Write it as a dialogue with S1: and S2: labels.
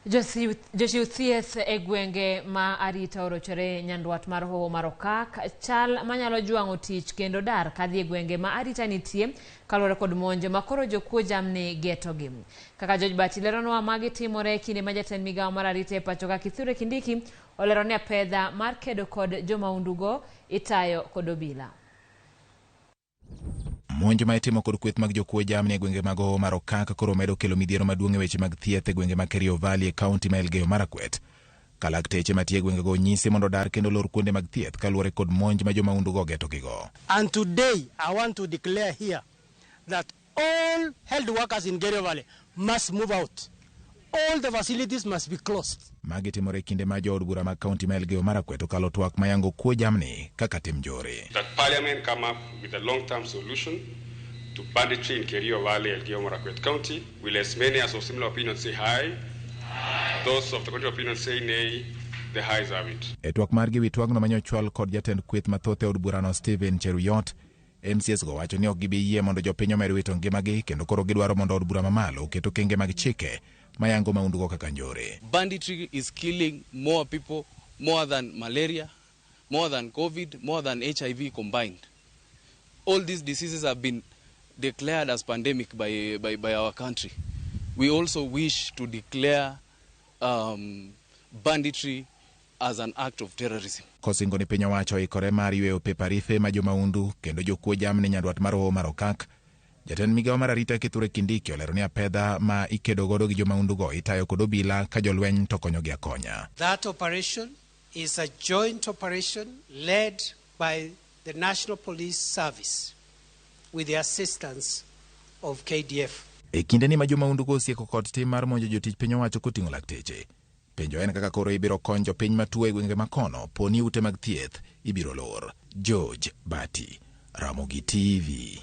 S1: Jochiw thieth e gwenge ma arita orochore nyandwat mar hoho mar Okak chal manyalo jwang'o tich kendo dar kadhi e gwenge ma arita nitie kaluwore kod monj ma koro jokuo jamni getogi. Kaka George Bati leronwa magi timore e kinde ma jatend migawo mar arita e pachoka Kithure Kindiki olero ni apedha mar kedo kod jomaundugo itayo kod obila.
S2: Monj ma itimo kod kweth mag jokuo jamni e gwenge mag Hoho mar Okak koro medo kelo midhiero maduong' e weche mag thieth e gwenge mag Kerio Valley e kaunti ma Elgeyo Marakwet. Ka lakteche matie e gwengego onyisi mondo odar kendo olor kuonde mag thieth kaluwore kod monj ma jomaundugo ogetogigo.
S3: And today I want to declare here that all health workers in Kerio Valley must move out. All the facilities must be closed.
S2: Magi timore e kinde ma jood bura mag kaunti ma Elgeyo Marakwet okalo twak mayango kuo jamni kaka tim njore.
S4: That Parliament come up with a long-term solution to banditry in Kerio Valley, Elgeyo Marakwet County. Will as many as of similar opinion say aye? Those of the contrary opinion say nay. The ayes have it.
S2: E twak margi wi twagno manyochwal kod jatend kweth mathoth e od burano Stephen Cheruiyot, MCAs go wacho ni ok gibi yie mondo jopiny omed wito ngimagi kendo koro gidwaro mondo od bura mamalo oket okenge mag chike mayango maundugo kaka njore.
S5: Banditry is killing more people more than malaria, more than COVID, more than HIV combined. All these diseases have been declared as pandemic by our country. We also wish to declare banditry as an act of terrorism.
S2: Kosingo ni piny owacho oikore mar yweyo pep arife ma jomaundu kendo jokuo jamni nyandwat mar Hoho mar Okak, jatend migawo mar arita Kithure Kindiki olero ni apedha ma ikedo godo gi jomaundugo itayo kod obila ka jolweny to konyogi akonya.
S3: That operation is a joint operation led by the National Police Service with the assistance of KDF.
S2: E kindeni ma jomaundugo osieko kod tim mar monjo jotich piny owacho koting'o lakteche, penjo en kaka koro ibiro kony jopiny matuo e gwenge makono po ni ute mag thieth ibiro lor. George Bati, Ramogi TV.